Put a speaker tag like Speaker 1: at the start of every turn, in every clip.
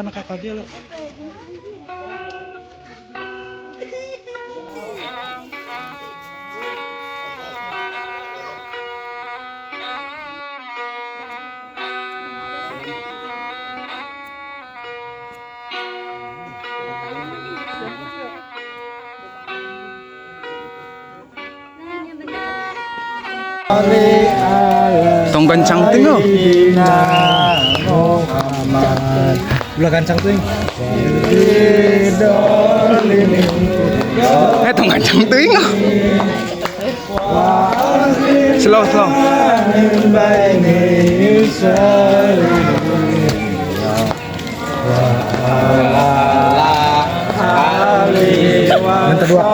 Speaker 1: Kana ka dia lo. Tong gancang ting oh.
Speaker 2: Ulah gancang tuh.
Speaker 1: Eh, tong gancang ting oh. Slow, slow.
Speaker 2: Yang kedua.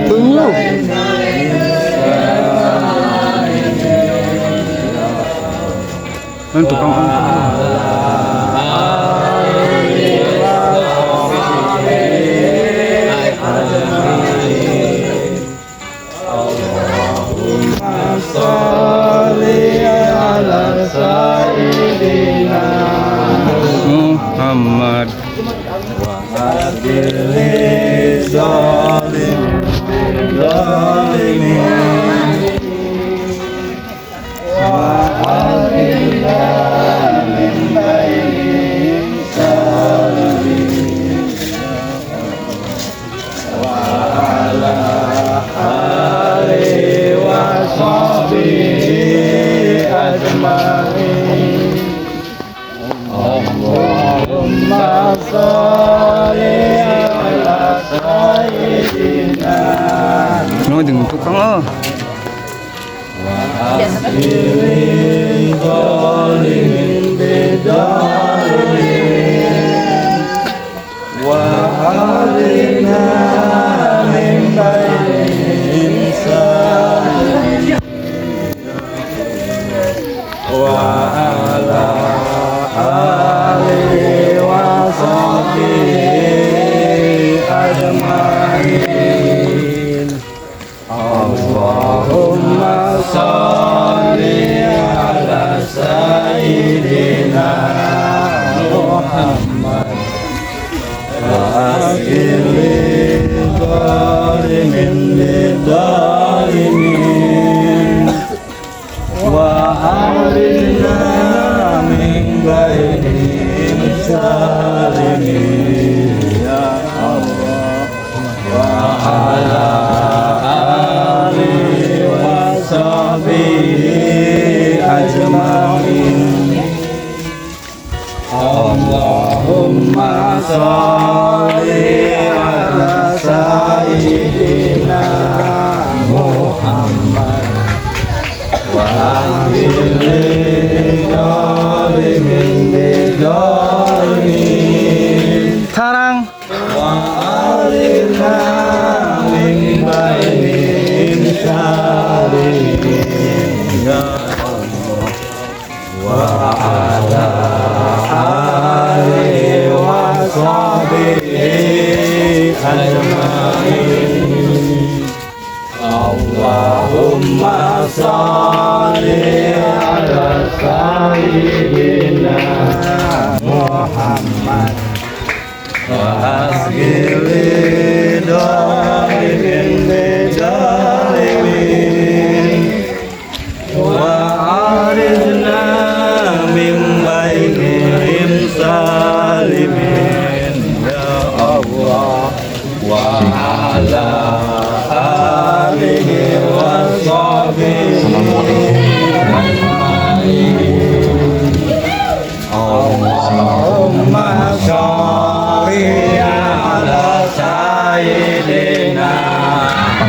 Speaker 1: Tunggu. Kan tukang Muhammad. No, jeung tukang oh. Tarang.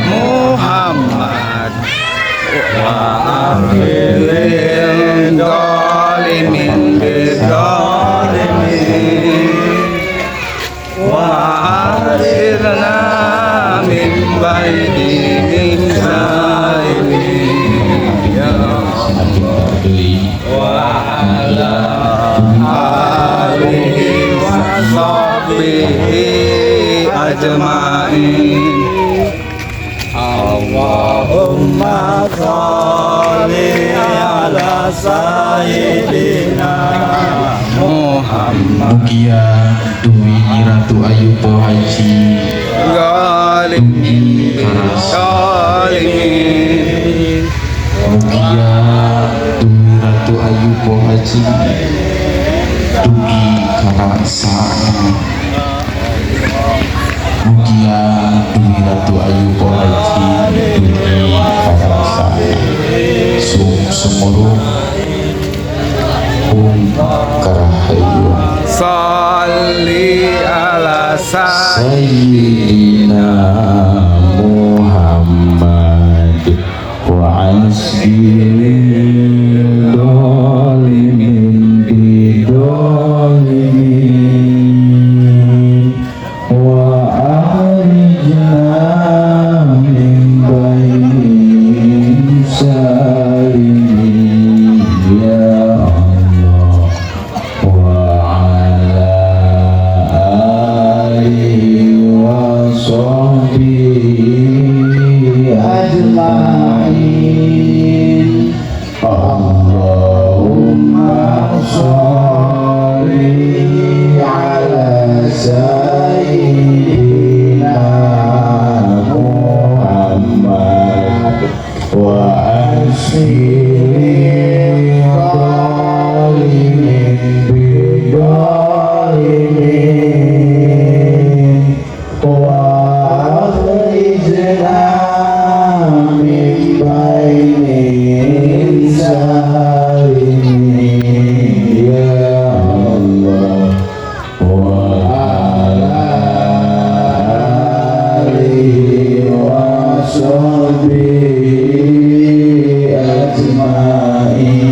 Speaker 1: Muhammad wa akhilil dolimin bidolimin wa akhirna min bainihim. Sahbihi ajmain.
Speaker 2: Allahumma sholli ala sayyidina
Speaker 1: Muhammad.
Speaker 3: Mugia Dwi Ratu Ayu Pohaci
Speaker 1: Zalimin Zalimin.
Speaker 3: Mugia Dwi Ratu Ayu Pohaci dugi karasana. Mugia Dwi Ratu Ayu Pohaci dugi karasana. Sung sumurung hung karahayu.
Speaker 1: Salli ala
Speaker 3: Sayyidina Muhammad wa asgiril dolimin bidolimin wa akhrijna min bainihim salimin ya Allah wa ala alihi wa sahbihi ajma'in. Allahumma sholli ala sayyidina Muhammad wa asiril zalimin bidolimin wa akhrijna min bainihim salimin ya Allah wa ala alihi wa sahbihi ajma'in.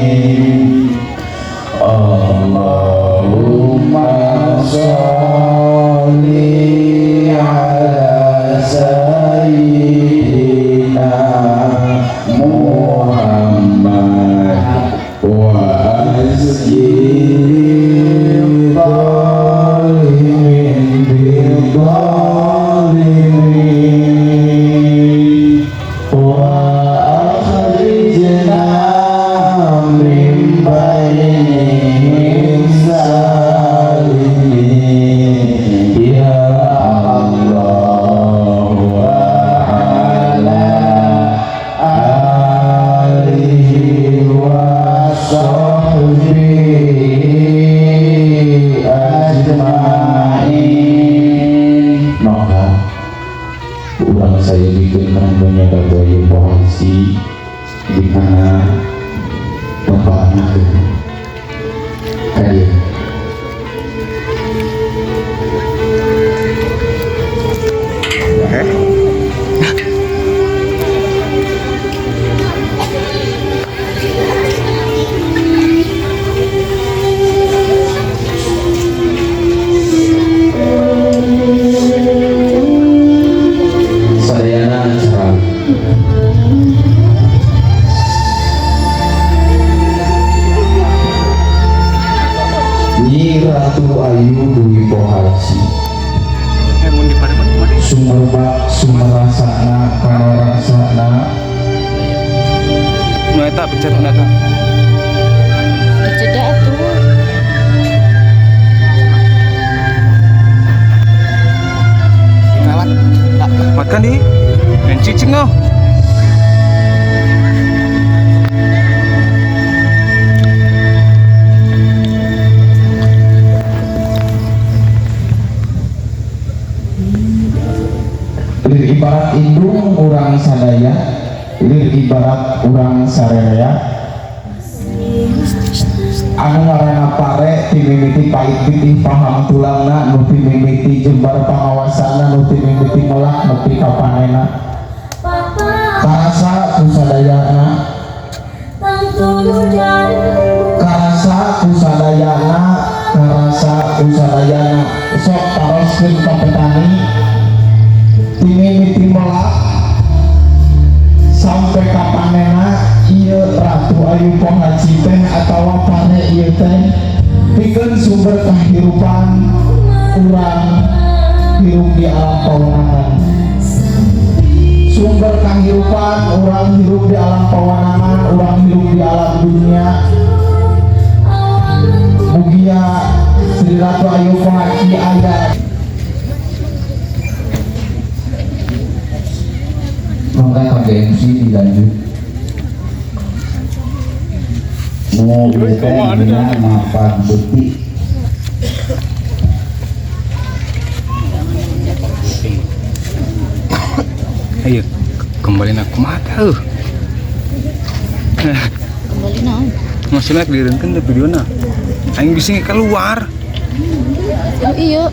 Speaker 3: Allahumma sholli ala sayyidina Muhammad wa asgiril zalimin bidolimin wa akhrijna min bainihim salimin ya Allah wa ala alihi wa sahbihi ajma'in. Maka urang saya bikin punya Ratu Ayu Pohaci di mana bapakna ka dieu. Sadayana cerah. Nyi Ratu Ayu Dwi Pohaci
Speaker 1: Mun di Pareman kemarin.
Speaker 3: Sumerbak sumerasana kararasana.
Speaker 1: Nu eta pencet nu eta.
Speaker 4: Jeda atuh.
Speaker 1: Makan di. Dan cicing oh.
Speaker 3: Lir ibarat indung urang sadaya, lir ibarat urang sarerea anu ngaranna pare ti mimiti pait bitih pahang tulangna, nu ti mimiti jembar pangawasana, nu ti mimiti melak nepi ka panena karasa ku sadayana, karasa ku sadayana, karasa ku sadayana. Sok taroskeun ka petani ti mimiti melak sampai ka panena ieu Ratu Ayu Pohaci teh atawa pare ieu teh pikeun sumber kahirupan. Urang hirup di alam pawenangan, sumber kehidupan. Urang hirup di alam pawenangan, urang hirup di alam dunia. Mugia Sri Ratu Ayu Pohaci aya.
Speaker 4: Mangga kangge MC dilanjut. Nu ieu teh dina mapan beuti.
Speaker 1: Ayo kembali nak kumaha tuh?
Speaker 5: Kembali naon?
Speaker 1: Maksudnya direnkeun teh videona. Aing bisa keluar.
Speaker 5: Oh iya.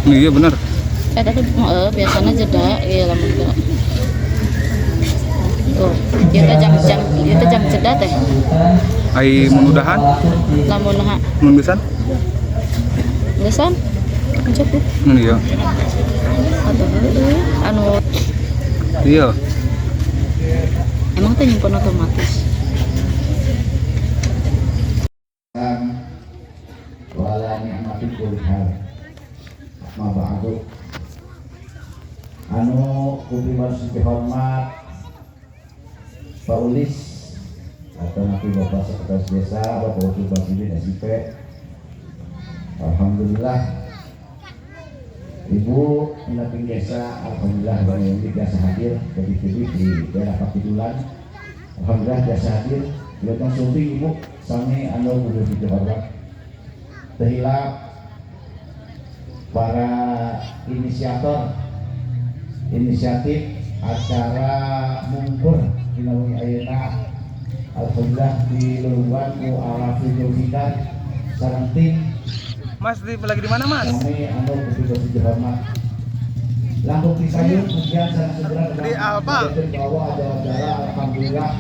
Speaker 1: Iya bener.
Speaker 5: Eh tapi biasanya jeda, iya lamun teu. Tuh, ieu teh jam jam ieu teh jam jeda teh.
Speaker 1: Ai mun udahan,
Speaker 5: Lamun ha
Speaker 1: mun geusan?
Speaker 5: Geusan? Cukup.
Speaker 1: Mun iya.
Speaker 5: Atau heueuh anu
Speaker 1: Iya.
Speaker 5: Emang teh nyimpen otomatis.
Speaker 4: Wala ni'mati kulli hal. Ma ba'du. Anu kupi hormat Pak Ulis atau nanti Bapak Sekretaris Desa, Bapak Wakil Presiden SIP. Alhamdulillah Ibu pendamping desa, alhamdulillah banyak ini biasa hadir lebih-lebih di daerah Pakidulan. Alhamdulillah biasa hadir. Datang sumping Ibu, sami anu kudu dihormat. Terhilap para inisiator inisiatif acara mungkur dina wengi ayeuna, alhamdulillah diluluan ku Arafi Zulfikar sareng tim.
Speaker 1: Mas di lagi di mana, Mas?
Speaker 4: Kami anu kudu dihormat langkung pisayun kemudian sareng segera
Speaker 1: Di Alfa.
Speaker 4: Bahwa ada acara alhamdulillah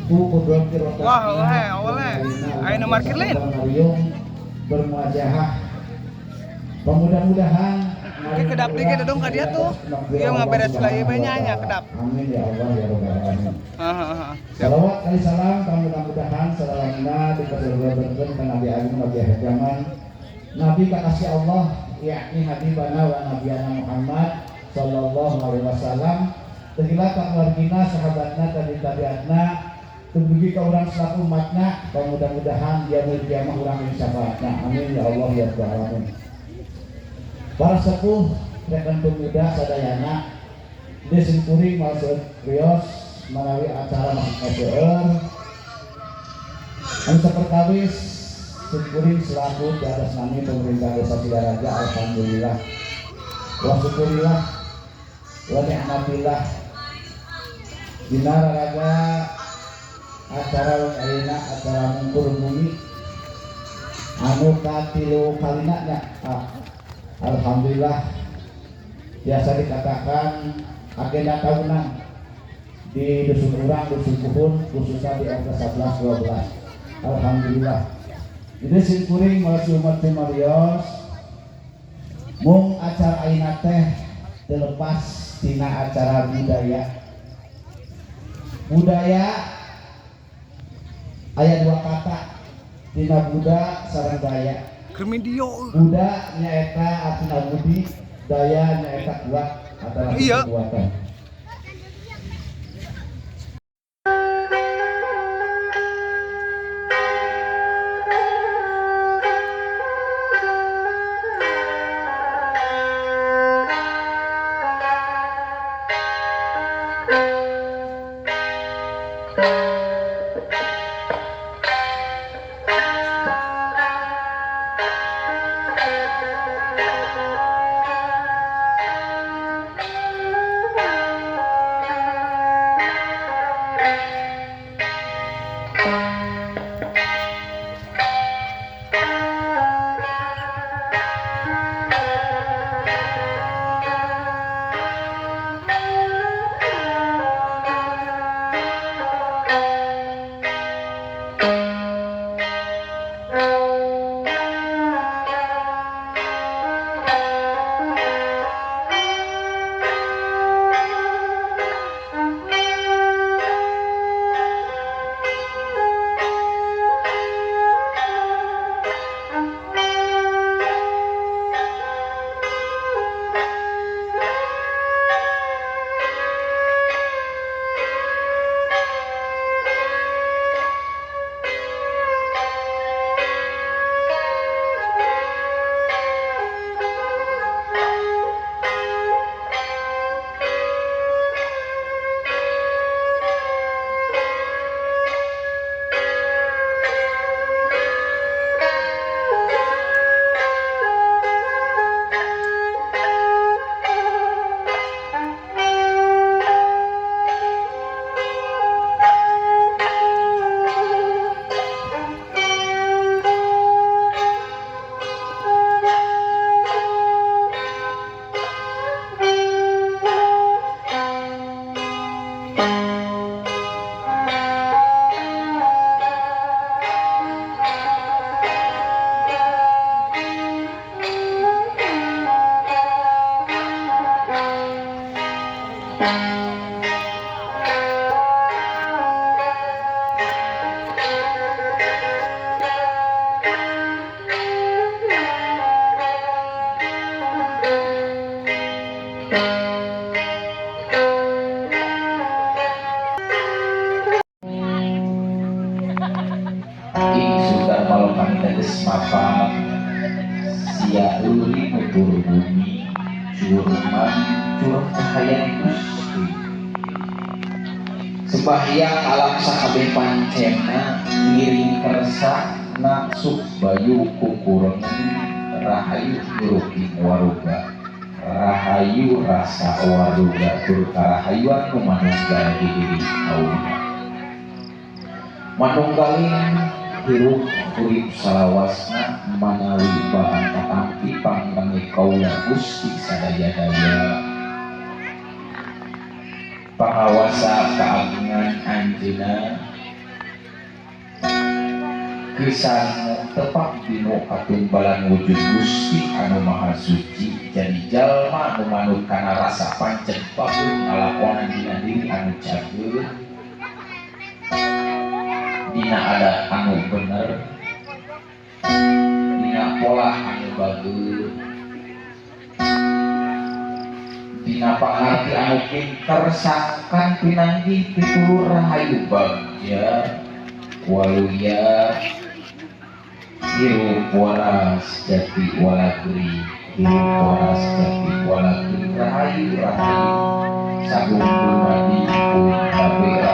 Speaker 4: ku kudron
Speaker 1: Wah, oleh, oleh. Ayo nu parkir lain.
Speaker 4: Bermuajahah mudah-mudahan.
Speaker 1: Oke, kedap dikit dong ka dia tuh. Iya, nggak beres lagi banyak kedap.
Speaker 4: Amin ya Allah ya Rabbal alamin.
Speaker 1: Hahaha. Siap.
Speaker 4: Salawat kali salam kang mudah-mudahan salamna dikaturkeun ka Nabi Agung, Nabi akhir zaman, Nabi kakasih Allah, yakni Habibana wa Nabiyana Muhammad sallallahu alaihi wasallam. Terhilap ka keluargina, sahabatna, tabi tabiatna, tumugi ka urang selaku umatna, mudah-mudahan dia kiamah urang ing syafaatna. Amin ya Allah ya Rabbal alamin. Para sepuh, rekan pemuda sadayana, desin kuring masuk rios menawi acara masuk seueur. Anu saperkawis simkuring selaku di atas nami pemerintah Desa Sidaraja, alhamdulillah wa syukurillah wa ni'matillah dina raraga acara wengi ayeuna, acara mungkur bumi anu katilu kalina nya. Ah, alhamdulillah biasa dikatakan agenda tahunan di dusun urang, dusun Puhun, khususnya di RT 11 12. Alhamdulillah. Jadi simkuring masih umat Marios mung acara ayeuna teh terlepas tina acara budaya. Budaya aya dua kata, tina buda sareng daya.
Speaker 1: Kremidio.
Speaker 4: Buda nyaeta artina budi, daya nyaeta kuat atau
Speaker 1: Iya.
Speaker 4: kekuatan.
Speaker 3: Dharma Loka geus mapan sia euri nutur bumi curman curah cahaya Gusti sembahyang alam sakabeh pancena ngiring kersa naksuk bayu kukureng rahayu nuruking waruga rahayu rasa waruga tur karahayuan nu manunggal di diri kaula manunggaling hirup urip salawasna manawi bahan katampi pangrange kaula Gusti sadaya-daya pangawasa keagungan anjeunna kesan tepak dinu katumbalan wujud Gusti anu Maha Suci jadi jalma anu manut kana rasa pancen bagus ngalakonan dina diri anu cageur dina adat anu bener dina pola anu bagus dina pangarti anu pinter sangkan pinanggih pitulur rahayu bagja waluya hirup waras jati walagri hirup waras jati walagri rahayu rahayu sagung dumadi pun kabeh.